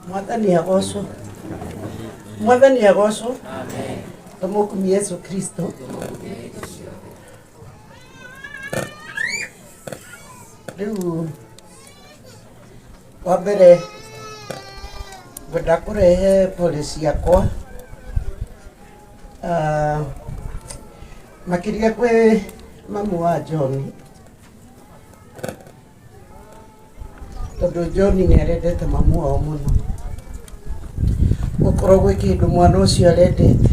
Mwathani agocwo. Mwathani agocwo. Tumukumie Yesu Kristo. Rĩu wa mbere ngwenda kũrehe pole ciakwa Ah, makĩria kwĩ mamu wa John tondũ John nĩ arendete mamu wao mũno. Gũkorwo gwĩ kĩndũ mwana ũcio arendete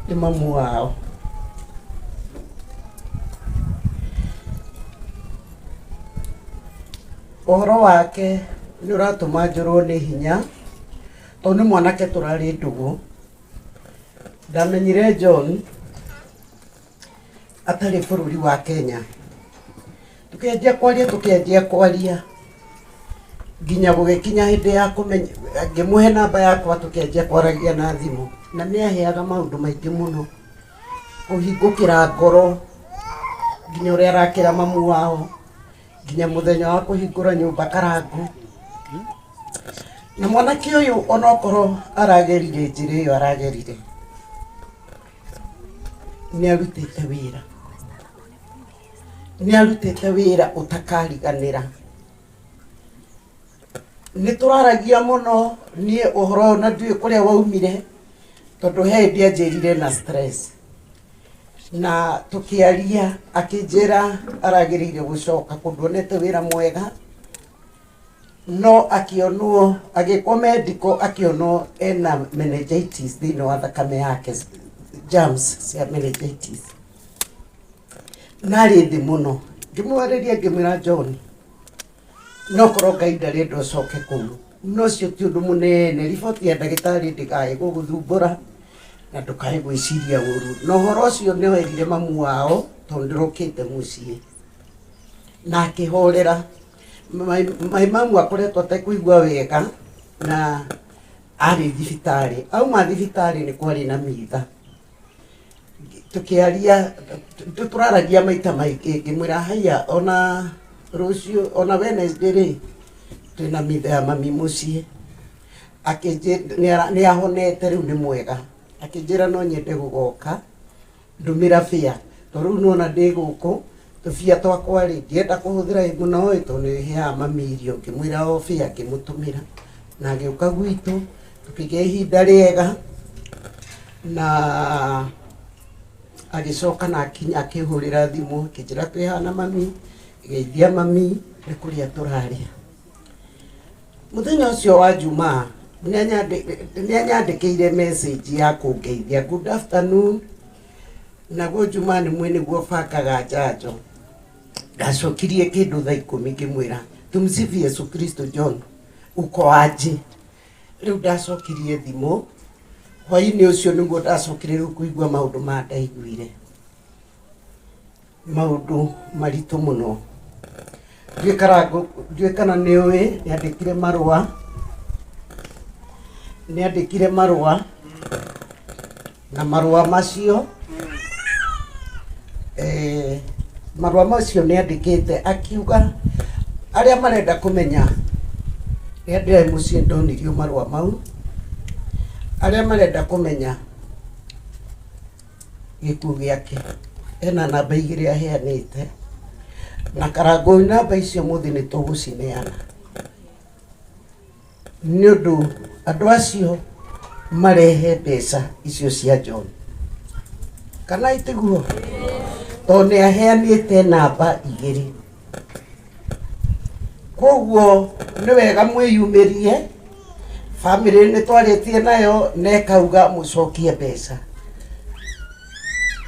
nĩ mamu wao. Ũhoro wake nĩ ũratũma njũrwo nĩ hinya tondũ nĩ mwanake tũrarĩ ndũgũ. Ndamenyire John atarĩ bũrũri wa Kenya. Tũkĩanjia kwaria tũkĩanjia kwaria nginya gũgĩkinya hĩndĩ ya kũmenya, ngĩmũhe namba yakwa tũkĩanjia kwaragia na thimũ. Na nĩ aheaga maũndũ maingĩ mũno, kũhingũkĩra ngoro, nginya ũrĩa arakĩra mamu wao, nginya mũthenya wa kũhingũra nyũmba Karangũ. Na mwanake ũyũ onokorwo aragerire njĩra ĩyo aragerire, nĩ arutĩte wĩra, nĩ arutĩte wĩra ũtakariganĩra. Nĩ tũraragia mũno niĩ ũhoro ũyũ na ndiũĩ kũrĩa waumire, tondũ he hĩndĩ anjĩrire na stress. Na tũkĩaria akĩnjĩra aragĩrĩire gũcoka kũndũ onete wĩra mwega, no akĩonwo agĩkwo medical akĩonwo ena meningitis thĩinĩ wa thakame yake, germs cia meningitis. Na arĩ thĩ mũno. Ngĩmwarĩria ngĩmwĩra John, no korwo Ngai ndarenda ũcoke kũu, no ũcio ti ũndũ mũnene, riboti ya ndagĩtarĩ ndĩkae gũgũthumbũra na ndũkae gwĩciria ũru. Na ũhoro ũcio nĩ werire mamu wao tondũ ndũrokĩte mũciĩ. Na akĩhorera. My mamu akoretwo atekũigua wega na arĩ thibitarĩ. Auma thibitarĩ nĩ kwarĩ na mitha. Tũkĩaria, tũraragia maita maingĩ ngĩmwĩra haiya ona rũciũ ona Wednesday rĩ, twĩna mitha ya mami mũciĩ. Nĩ ahonete rĩu nĩ mwega. Akĩnjĩra no nyende gũgoka ndũmĩra fare tondũ rĩu nĩwona ndĩ gũkũ tũbia twakwa rĩ ndienda kũhũthĩra mũno ĩ tondũ nĩ heaga mami irio. Ngĩmwĩra o fare ngĩmũtũmĩra na agĩũka gwitũ tũkĩgĩa ihinda rĩega na agĩcoka na akinya akĩhũrĩra thimũ akĩnjĩra twĩ haha na mami, geithia mami nĩ kũrĩa tũrarĩa. Mũthenya ũcio wa Jumaa nĩ anyandĩkĩire message ya kũngeithia good afternoon, naguo Jumaa nĩ mwĩ nĩguo bangaga njanjo. Ndacokirie kĩndũ thaa ikũmi ngĩmwĩra tumsifu Yesu Kristo John uko aje? Rĩu ndacokirie thimũ hwainĩ ũcio nĩguo ndacokire rĩu kũigua maũndũ maya ndaiguire. Maũndũ maritũ mũno. Ndiũĩ kana nĩ ũĩ nĩ andĩkire marũa, nĩ andĩkire marũa na marũa macio eh, marũa macio nĩ andĩkĩte akiuga arĩa marenda kũmenya rĩrĩa ndĩrarĩ mũciĩ ndonirio marũa mau, arĩa marenda kũmenya gĩkuũ gĩake ena namba igĩrĩ aheanĩte na Karangũ namba icio mũthĩ nĩ tũgũcineana nĩ ũndũ andũ acio marehe mbeca icio cia John kana itiguo tondũ nĩ aheanĩte namba igĩrĩ Koguo nĩ wega mwĩyumĩrie, bamĩrĩ nĩ twarĩtie nayo na ĩkauga mũcokie mbeca.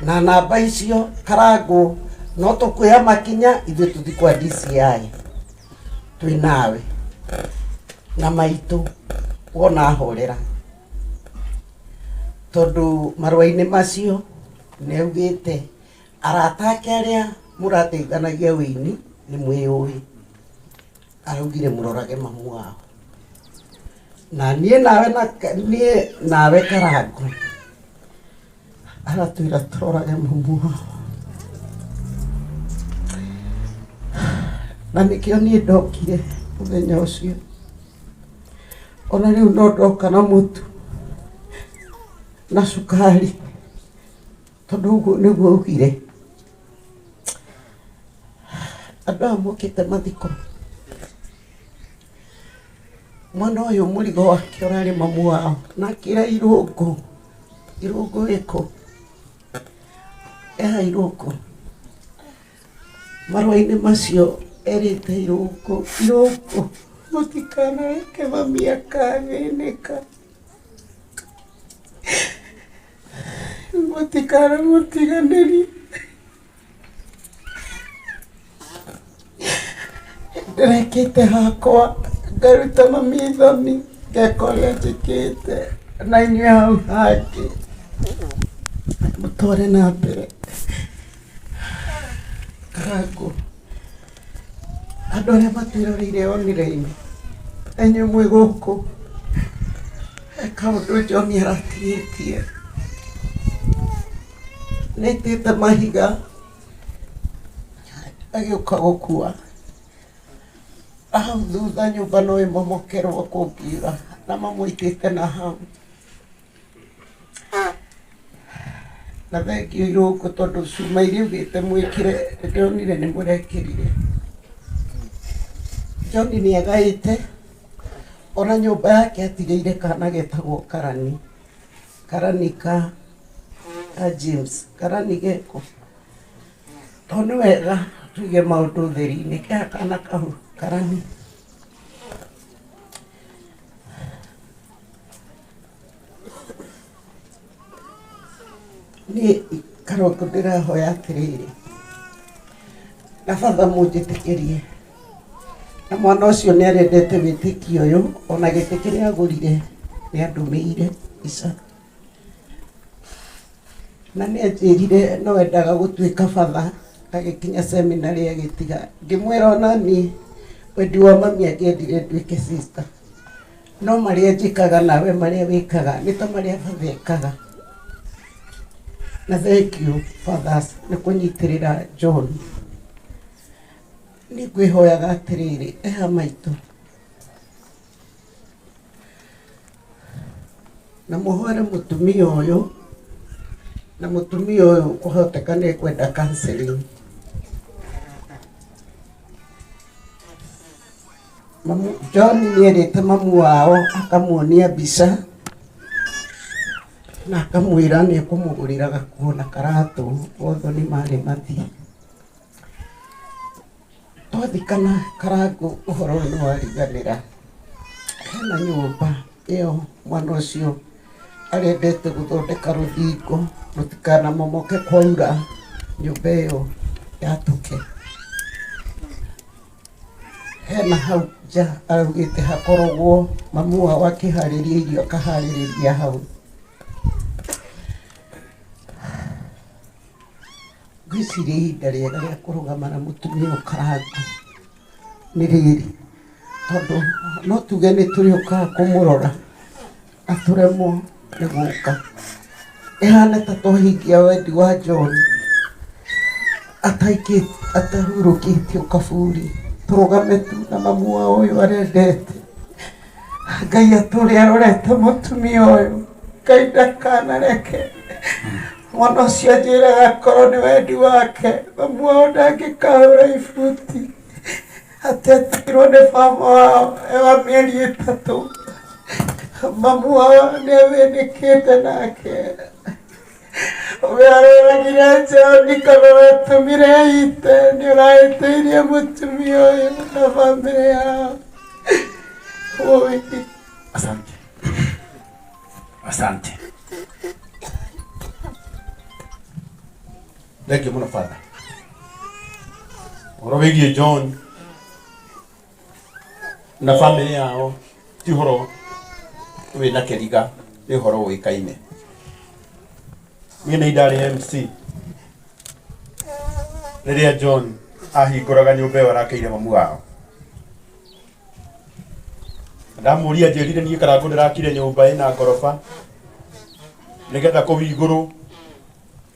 Na namba icio Karangũ no tũkuoya makinya ithuĩ tũthiĩ kwa DCI twĩ nawe na maitũ wona ahorera. Tondũ marũa-inĩ macio nĩ augĩte Arata ake arĩa mũrateithanagia ũini nĩ mwĩyũĩ, araugire mũrorage mamu wao. Na niĩ nawe na niĩ nawe Karangũ aratwĩra tũrorage mamu wao. Na nĩkĩo niĩ ndokire mũthenya ũcio. Ona rĩu no ndoka na mũtu na cukari tondũ ũguo nĩguo augire. Andũ aya mokĩte mathiko, mwana ũyũ mũrigo wake ũrarĩ mamu wao na akĩra Irũngũ, Irũngũ ĩkũ? Eha Irũngũ? Marũa-inĩ macio erĩte Irũngũ, Irũngũ mũtikanareke mami akathĩnĩka, mũtikanamũtiganĩrie. Ndĩrekĩte hakwa ngaruta mami thoni ngeka ũrĩa njĩkĩte na inyuĩ hau hangĩ mũtware na mbere. Karangũ, andũ arĩa matwĩroreire online na inyuĩ mwĩ gũkũ, he kaũndũ John aratigĩtie. Nĩ aitĩte mahiga agĩũka gũkua. Na hau thutha nyũmba no ĩmomokerwo kũngiura na mamũitĩte na hau. Na thengiũ Irũngũ tondũ cuma iria augĩte mwĩkĩre nĩndĩronire nĩ mũrekĩrire. John nĩ agaĩte ona nyũmba yake atigĩire kana getagwo Karani. Karani ka James, karani geko. Tondũ nĩ wega tuige maũndũ ũtheri-inĩ, kea kana kau karani. Niĩ Karũngũ ndĩrahoya atĩrĩrĩ, na batha mũnjĩtĩkĩrie, na mwana ũcio nĩ arendete wĩtĩkio ũyũ, ona gĩtĩ kĩrĩa agũrire nĩ andũmĩire mbica. Na nĩ anjĩrire no endaga gũtuĩka batha, agĩkinya seminarĩ agĩtiga. Ngĩmwĩra ona niĩ wendi wa mami angĩendire nduĩke sister. No marĩa njĩkaga nawe marĩa wĩkaga nĩ ta marĩa batha ekaga. Na thank you fathers nĩ kũnyitĩrĩra John. Niĩ ngwĩhoyaga atĩrĩrĩ, eha maitũ na mũhoere mũtumia ũyũ, na mũtumia ũyũ kwahoteka nĩ ekwenda counseling. Mamu, John nĩ erĩte mamu wao akamuonia mbica na akamwĩra nĩ ekũmũgũrĩra gakuo na karatũ othoni marĩ mathiĩ. Twathikana Karangũ ũhoro ũyũ nĩ wariganĩra. Hena nyũmba ĩyo mwana ũcio arendete gũthondeka rũthingo rũtikanamomoke kwaura nyũmba ĩyo yatũke. Hena hau nja araugĩte hakoragwo mamu wao akĩharĩria irio akaharĩrĩria hau. Ngwĩciria ihinda rĩega rĩa kũrũgama na mũtumia ũyũ Karangũ nĩ rĩrĩ, tondũ no tuge nĩ tũrĩũkaga kũmũrora na tũremwo nĩ gũka. Ĩhane ta twahingia wendi wa John atahurũkĩtio kaburi, tũrũgame tu na mamu wao ũyũ arendete. Ngai atũre arorete mũtumia ũyũ, Ngai ndakanareke mwana ũcio anjĩraga akorwo nĩ wendi wake, mamu wao ndangĩkahũra ibuti atĩ atigirwo nĩ baba wao e wa mĩeri 3. Mamu wao nĩ athĩnĩkĩte nake. We aroragire John kana ũratũmire ite nĩ ũrahĩtĩirie mũtumia ũyũ na bamĩrĩ yao. Oi. Asante. Asante. Thank you mũno father. Ũhoro wĩgiĩ John na famĩlĩ yao ti ũhoro wĩna kĩriga, nĩ ũhoro ũĩkaine. Niĩ nĩ ndarĩ MC rĩrĩa John ahingũraga nyũmba ĩyo arakĩire mamu wao. Ndamũria njĩrire niĩ Karangũ ndĩrakire nyũmba ĩna ngoroba nĩgetha kũu igũrũ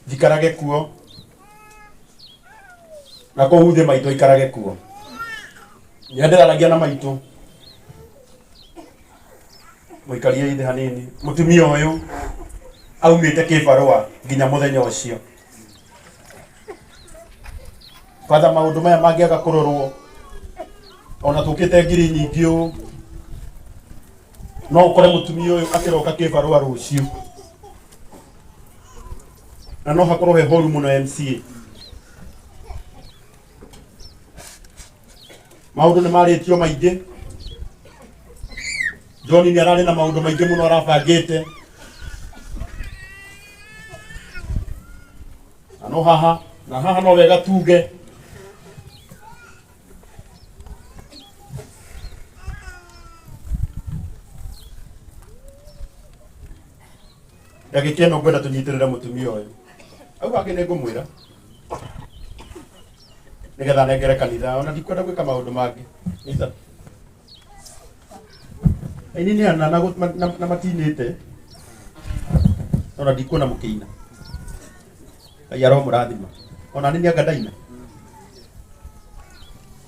njikarage kuo na kũu thĩ maitũ aikarage kuo. Nĩ ndĩraragia na maitũ mũikarie ithe hanini. Mũtumia ũyũ aumĩte kĩbarũa nginya mũthenya ũcio. Father, maũndũ maya mangĩaga kũrorwo ona tũkĩte ngiri nyingĩ ũũ, no ũkore mũtumia ũyũ akĩroka kĩbarũa rũciũ, na no hakorwo he horu mũno. MCA, maũndũ nĩ marĩtio maingĩ. John nĩ ararĩ na maũndũ maingĩ mũno arabangĩte, na no haha na haha no wega tuge ndagĩka ĩno ngwenda tũnyitĩrĩre mũtumia ũyũ. Au hangĩ nĩ ngũmwĩra nĩgetha nengere kanitha, ona ndikwenda gwĩka maũndũ mangĩ. Nyita. Aini nĩ ana na na matinĩte, ona ndikuona mũkĩina. Ngai aromũrathima. Ona nĩ anga ndaina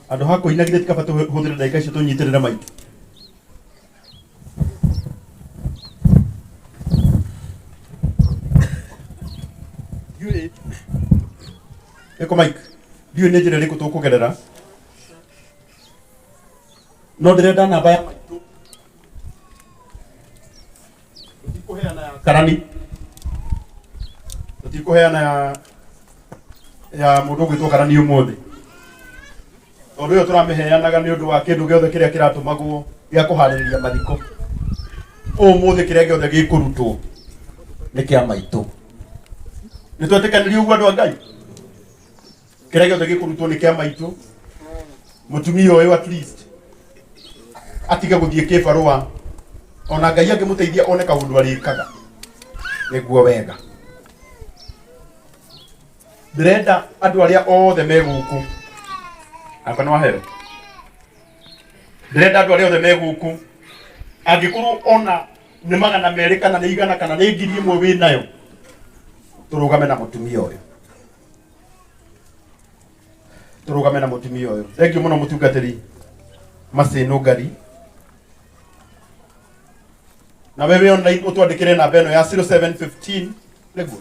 andũ ha kũina, githĩ ti kaba tũhũthĩre ndagĩka icio tũnyitĩrĩre maitũ? Ndiũĩ ĩko Mike, ndiũĩ nĩ njĩra ĩrĩkũ tũkũgerera, no ndĩrenda namba ya maitũ. Tũtikũheana ya karani, tũtikũheana ya mũndũ ũgwĩtwo karani ũmũthĩ, tondũ ĩyo tũramĩheanaga nĩ ũndũ wa kĩndũ gĩothe kĩrĩa kĩratũmagwo gĩa kũharĩrĩria mathiko. Ũmũthĩ kĩrĩa gĩothe gĩkũrutwo nĩ kĩa maitũ. Nĩ twetĩkanĩria ũguo, andũ a Ngai? Kĩrĩa gĩothe gĩkũrutwo nĩ kĩa maitũ. Mũtumia ũyũ at least atige gũthiĩ kĩbarũa, ona Ngai angĩmũteithia one kaũndũ arĩkaga nĩguo wega. Ndĩrenda andũ arĩa othe me gũkũ, anga nĩ waheo, ndĩrenda andũ arĩa othe me gũkũ, angĩkorwo ona nĩ 200 kana nĩ 100 kana nĩ 1000 wĩ nayo, tũrũgame na mũtumia ũyũ, tũrũgame na mũtumia ũyũ. Thengiũ mũno, mũtungatĩri Maseno Ngari, na wewe wĩ online ũtwandĩkĩre namba ĩno ya 0715 nĩguo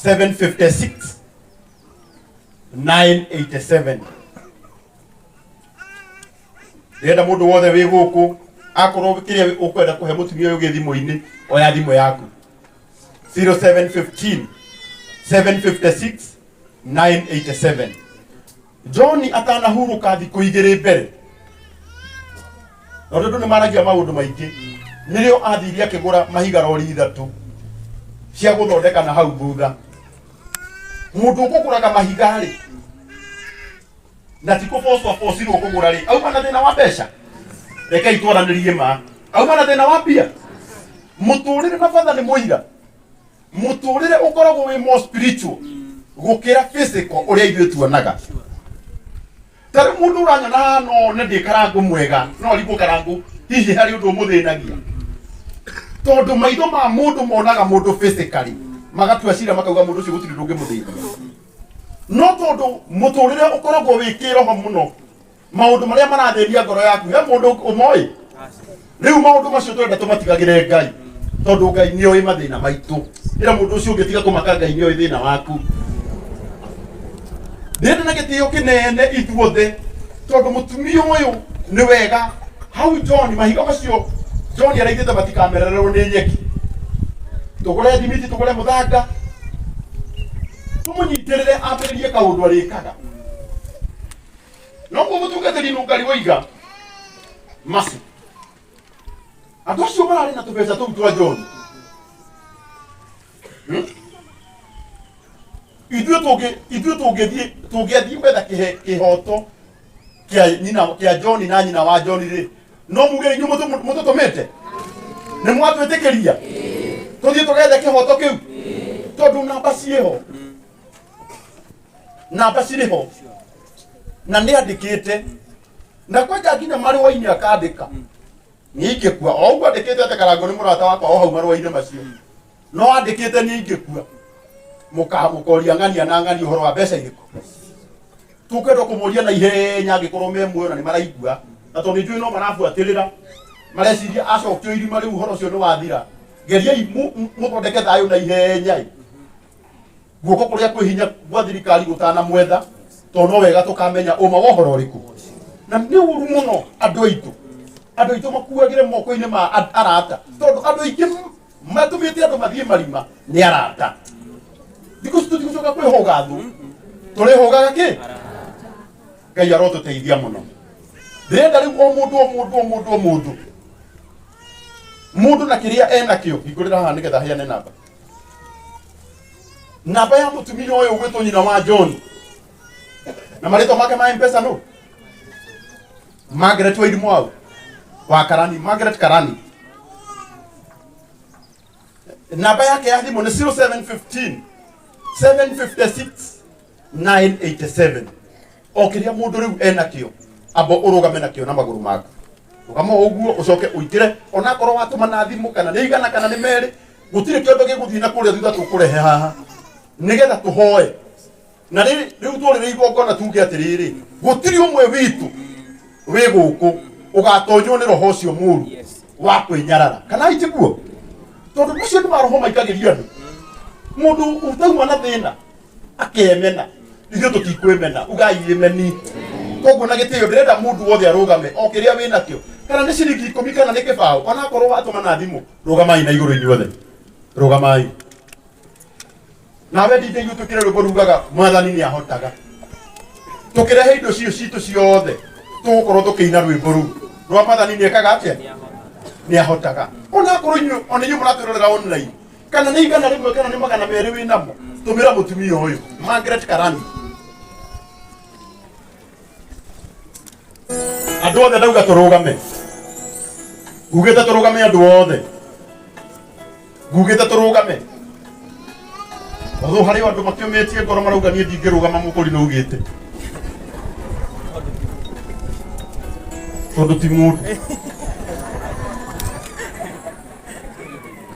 756 987. Ndĩrenda mũndũ wothe wĩ gũkũ, akorwo kĩrĩa ũkwenda kũhe mũtumia ũyũ gĩ thimũ-inĩ, oya thimũ yaku, 0715 756 987. John atanahurũka thikũ 2 mbere, na tondũ nĩ maragia maũndũ maingĩ, nĩrĩo athire akĩgũra mahiga rori 3 cia gũthondeka na hau thutha. Mũndũ ũkũgũraga mahiga rĩ, na ti kũbocwo abocirwo kũgũra rĩ, auma na thĩna wa mbeca. Rekei twaranĩrie ma, auma na thĩna wa mbia. Mũtũrĩre na batha nĩ mũira, mũtũrĩre ũkoragwo wĩ more spiritual gũkĩra physical ũrĩa ithuĩ tuonaga. Ta rĩu mũndũ ũranyona haha no one ndĩ karangũ mwega, no arigwo karangũ hihi harĩ ũndũ ũmũthĩnagia, tondũ maitho ma mũndũ monaga mũndũ physically, magatua cira, makauga mũndũ ũcio gũtirĩ ũndũ ũngĩmũthĩnia. No tondũ mũtũrĩre ũkoragwo wĩ kĩroho mũno, maũndũ marĩa marathĩnia ngoro yaku he mũndũ ũmoĩ. Rĩu maũndũ macio tũrenda tũmatigagĩre Ngai, tondũ Ngai nĩ oĩ mathĩna maitũ. Ĩra mũndũ ũcio ũngĩ, tiga kũmaka, Ngai nĩ oĩ thĩna waku. Ndĩrenda na gĩtĩo kĩnene ithuothe, tondũ mũtumia ũyũ nĩ wega hau John, mahiga macio John araigĩte matikamerererwo nĩ nyeki. Tũgũre thimiti, tũgũre mũthanga, tũmũnyitĩrĩre ambĩrĩrie kaũndũ arĩkaga. Noguo mũtungatĩri nũngari woiga maci, andũ acio mararĩ na tũbeca tũu twa John. Ithuĩ tũngĩ ithuĩ tũngĩthiĩ tũngĩathiĩ gwetha kĩhoto kĩa nyina kĩa John na nyina wa John rĩ, no muge inyuĩ mũtũtũmĩte nĩ mwatwĩtĩkĩria tũthiĩ tũgethe kĩhoto kĩu, tondũ namba ciĩho, namba cirĩ ho, na nĩ andĩkĩte na kwanja nginya marũa-inĩ akandĩka niĩ ingĩkua. O ũguo andĩkĩte atĩ Karangũ nĩ mũrata wakwa, o hau marũa-inĩ macio no andĩkĩte niĩ ingĩkua mũkoria ng'ania na ng'ania ũhoro wa mbeca irĩkũ. Tũkwenda kũmoria na ihenya angĩkorwo me muoyo na nĩ maraigua, na tondũ nĩ njũĩ no marabuatĩrĩra, mareciria acokio irima rĩu ũhoro ũcio nĩ wathira. Geriai mũthondeke thayũ na ihenya ĩ. Guoko kũrĩa kwĩ hinya gwa thirikari gũtanamwetha, tondũ no wega tũkamenya ũma wa ũhoro ũrĩkũ. Na nĩ ũru mũno andũ aitũ, andũ aitũ makuagĩre moko-inĩ ma arata, tondũ andũ aingĩ matũmĩte andũ mathiĩ marima nĩ arata. Thikũ ici tũtigũcoka kwĩhũga thũ, tũrĩhũgaga kĩ? Ngai arotũteithia mũno. Ndĩrenda rĩu o mũndũ o mũndũ o mũndũ o mũndũ mũndũ na kĩrĩa enakĩo, hingũrĩra haha nĩgetha heane namba, namba ya mũtumia ũyũ ũgwĩtwo nyina wa John, na marĩtwa make ma Mpesa no Margaret Wairimu wau wa Karani, Margaret Karani. Namba yake ya thimũ nĩ 0715 756 987. O kĩrĩa mũndũ rĩu enakĩo, amba ũrũgame nakĩo na magũrũ maku, rũgama o ũguo, ũcoke ũingĩre, onakorwo watũma na thimũ kana nĩ igana kana nĩ merĩ, gũtirĩ kĩondo gĩgũthiĩ na kũrĩa thutha, tũkũrehe haha nĩgetha tũhoe. Na rĩu tũrĩrĩ igongona tuge atĩrĩrĩ, gũtirĩ ũmwe witũ wĩ gũkũ ũgatonywo nĩ roho ũcio mũru wa kwĩnyarara, kana itiguo, tondũ macio nĩ maroho maikagĩrio andũ. Mũndũ utauma na thĩna akemena, ithuĩ tũtikwĩmena, ugai ĩmeni. Koguo na gĩtĩo ndĩrenda mũndũ wothe arũgame o kĩrĩa wĩ nakĩo, kana nĩ ciringi 10 kana nĩ kĩbaũ, onakorwo watũma na thimũ. Rũgamai na igũrũ inyuothe, rũgamai. Nawe ndinde ithuĩ twĩkĩre rwĩmbo rugaga mwathani nĩ ahotaga. Tũkĩrehe indo cio citũ ciothe, tũgũkorwo tũkĩina rwĩmbo rũu rwa mwathani nĩ ekaga atĩa, nĩ ahotaga. Onakorwo inyuĩ, ona inyuĩ mũratwĩrorera online, kana nĩ 100 kana nĩ 200 wĩ namo, tũmĩra mũtumia ũyũ Margaret Karani. Andũ othe ndauga tũrũgame, ngugĩte tũrũgame, andũ othe ngugĩte tũrũgame. Tondũ harĩ andũ makĩũmĩtie ngoro marauga niĩ ndingĩrũgama, mũkũri nĩ ugĩte tondũ ti mũndũ.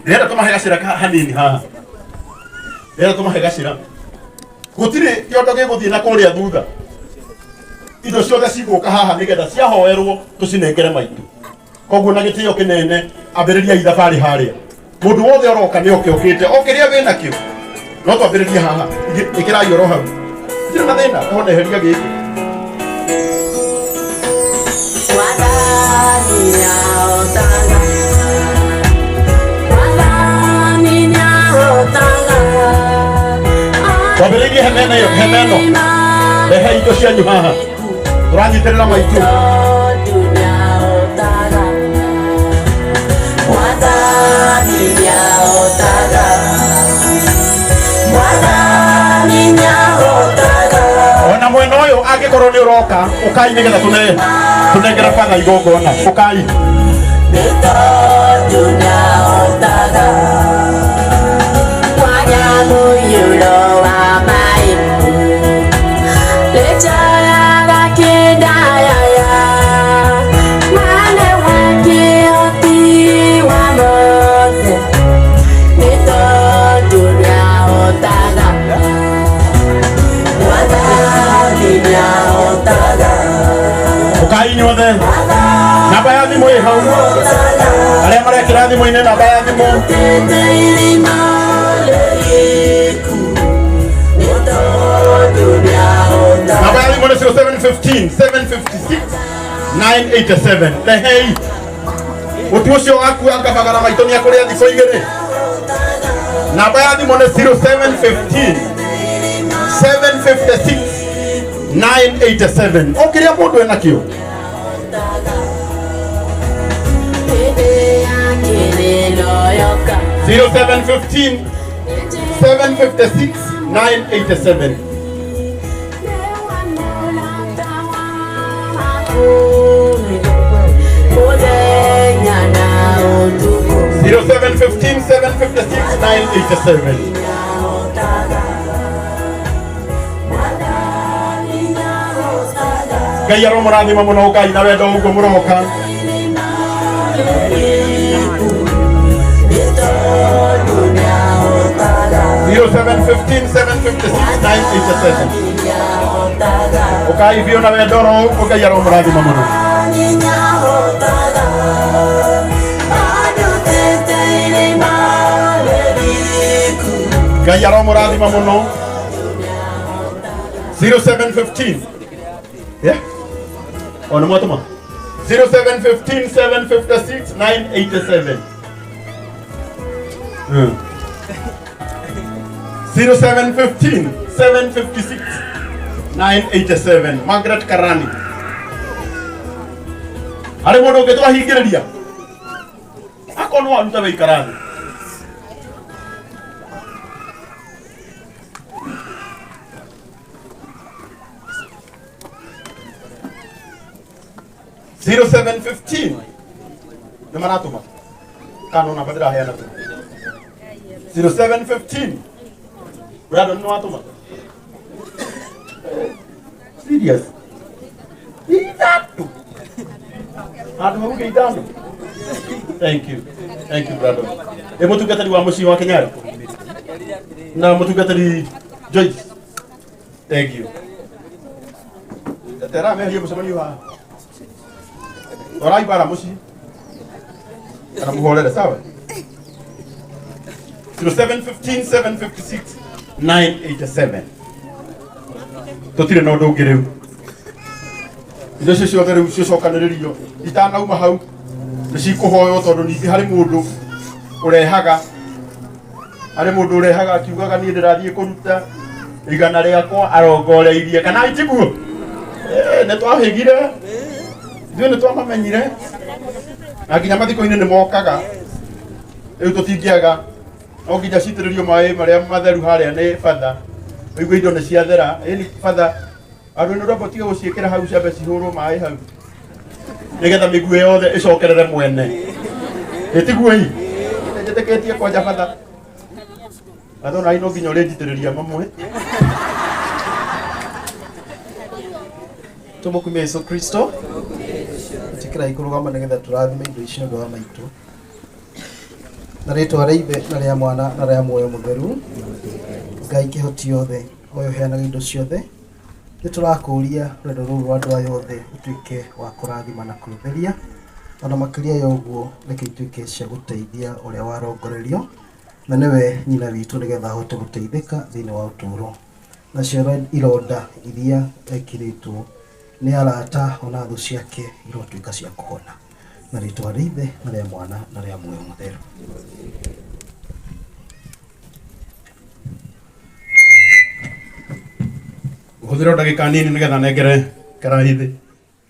Ndĩrenda tũmahe gacĩra hanini haha, ndĩrenda tũmahe gacĩra. Gũtirĩ kĩondo gĩgũthiĩ na kũrĩa thutha, indo ciothe cigũka haha nĩgetha ciahoerwo tũcinengere maitũ. Koguo na gĩtĩo kĩnene, ambĩrĩriai thabarĩ harĩa. Mũndũ wothe ũroka nĩ oke ũkĩte o kĩrĩa wĩ nakĩo, no twambĩrĩrie haha. Ĩkĩrai oro hau, ndirĩ na thĩna, kahona eheria gĩkĩ. Mwathani nĩahotaga, Mwathani nĩahotaga. Twambĩrĩirie hema ĩno, hema ĩno, rehe indo cianyu haha, tũranyitĩrĩra maitũ. Tondũ nĩahotaga, Mwathani nĩahotaga, Mwathani nĩahotaga. Ona mwena ũyũ angĩkorwo nĩ ũroka, ũkai nĩgetha tũnengere batha igongona, ũkai. Nĩ tondũ nĩahotaga. Mwanya mũiyũro wa maĩ, rĩnjoyaga kĩndayaya, mwana wa kĩhoti wa mothe, nĩ tondũ nĩahotaga. Mwathani nĩahotaga. Ũkai inyuothe, namba ya thimũ ĩ hau, arĩa marekĩra thimũ-inĩ namba ya thimũ. Tete irima rĩriku, nĩ tondũ nĩahotaga. Namba ya thimũ nĩ 0715 756 987. Rehei mũtu ũcio waku wa ngabagara, maitũ nĩ akũrĩa thikũ igĩrĩ. Namba ya thimũ nĩ 0715 756 987. O kĩrĩa mũndũ enakĩo. Hĩndĩ ya kĩrĩro yoka. 0715 756 987. Mũthenya na ũtukũ. 0715 756 987. Nĩahotaga. Mwathani nĩahotaga. Ngai aromũrathima mũno, ũkai na wendo ũguo mũroka. Nĩ tondũ nĩahotaga. 0715 756 987. Nĩahotaga. Ũkai biũ na wendo oro ũguo, Ngai aromũrathima mũno. Nĩnyahotaga andutĩte irima rĩriku. Ngai aromũrathima mũno. 0715, yeah, ona mwatũma 0715 756 987. 0715 756 987, Margaret Karani. Harĩ mũndũ ũngĩ twahingĩrĩria akorwo no waruta wĩikara thĩ. 0715 nĩ maratũma kana no namba ndĩraheana tu. 0715, Brandon, nĩ watũma? Serious, ithatũ handũ hau ũngĩ ithano. Thank you, thank you, Brandon. Ĩ mũtungatĩri wa mũciĩ wa Kenyari na mũtungatĩri Joyce, thank you. Tera meherie mũcemanio haha. Orai bara mũciĩ kana mũhorere sawa. 0715 756 987. Tũtirĩ na ũndũ ũngĩ rĩu. Indo icio ciothe rĩu cicokanĩrĩrio itanauma hau nĩ cikũhoywo, tondũ ningĩ harĩ mũndũ ũrehaga, harĩ mũndũ ũrehaga akiugaga niĩ ndĩrathiĩ kũruta igana rĩakwa arongoreirie kana itiguo. Nĩ twahĩgire ithuĩ, nĩ twamamenyire na nginya mathiko-inĩ nĩ mokaga. Rĩu tũtingĩaga, no nginya citĩrĩrio maĩ marĩa matheru harĩa nĩ batha. Ũigue indo nĩ ciathera. Ĩni batha, andũ nĩ ũramba ũtige gũciĩkĩra hau, ciambe cihũrwo maĩ hau nĩgetha mĩguĩ yothe ĩcokerere mwene. Ĩtiguo ii njĩtĩkĩtie kwanja batha athona no nginya ũrĩnjitĩrĩria mamwe. Tumukumie Yesu Kristo. Ĩtĩkĩrai kũrũgama nĩgetha tũrathime indo ici nĩ ũndũ wa maitũ. Na rĩtwa rĩa Ithe na rĩa Mwana na rĩa Muoyo Mũtheru. Ngai kĩhoti yothe, ũyũ ũheanaga indo ciothe, nĩ tũrakũria rwendo rũrũ rwa andũ aya othe ũtuĩke wa kũrathima na kũrũtheria. Ona makĩria ya ũguo, reke ituĩke cia gũteithia ũrĩa warongorerio na nĩwe nyina witũ, nĩgetha ahote gũteithĩka thĩinĩ wa ũtũũro. Nacio ironda iria ekĩrĩtwo nĩ arata ona thũ ciake irotuĩka cia kũhona. Na rĩtwa rĩa Ithe na rĩa Mwana na rĩa Muoyo Mũtheru. Hũthĩra ndagĩka nini nĩgetha nengere karahithi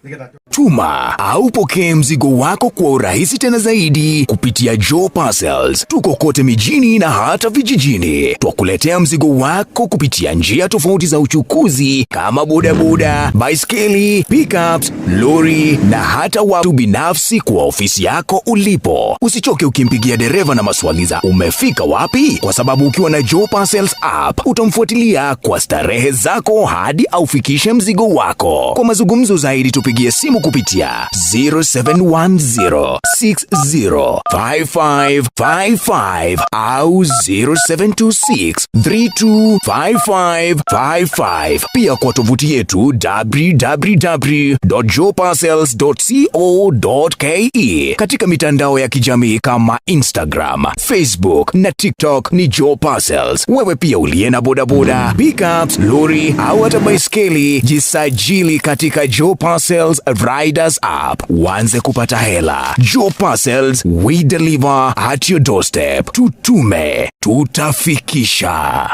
nĩgetha Tuma au pokee mzigo wako kwa urahisi tena zaidi kupitia Joe Parcels. Tuko kote mijini na hata vijijini. Twakuletea mzigo wako kupitia njia tofauti za uchukuzi kama bodaboda, baiskeli, pickups, lori na hata watu binafsi kwa ofisi yako ulipo. Usichoke ukimpigia dereva na maswali za umefika wapi, kwa sababu ukiwa na Joe Parcels app utamfuatilia kwa starehe zako hadi aufikishe mzigo wako. Kwa mazungumzo zaidi tupigie simu kupitia 0710 605555 au 0726 325555. Pia kwa tovuti yetu www.joeparcels.co.ke. Katika mitandao ya kijamii kama Instagram, Facebook na TikTok ni Joe Parcels. Wewe pia uliye na bodaboda, pickups, lori au hata baiskeli, jisajili katika Joe Parcels Riders app uanze kupata hela. Joe Parcels, we deliver at your doorstep. Tutume, tutafikisha.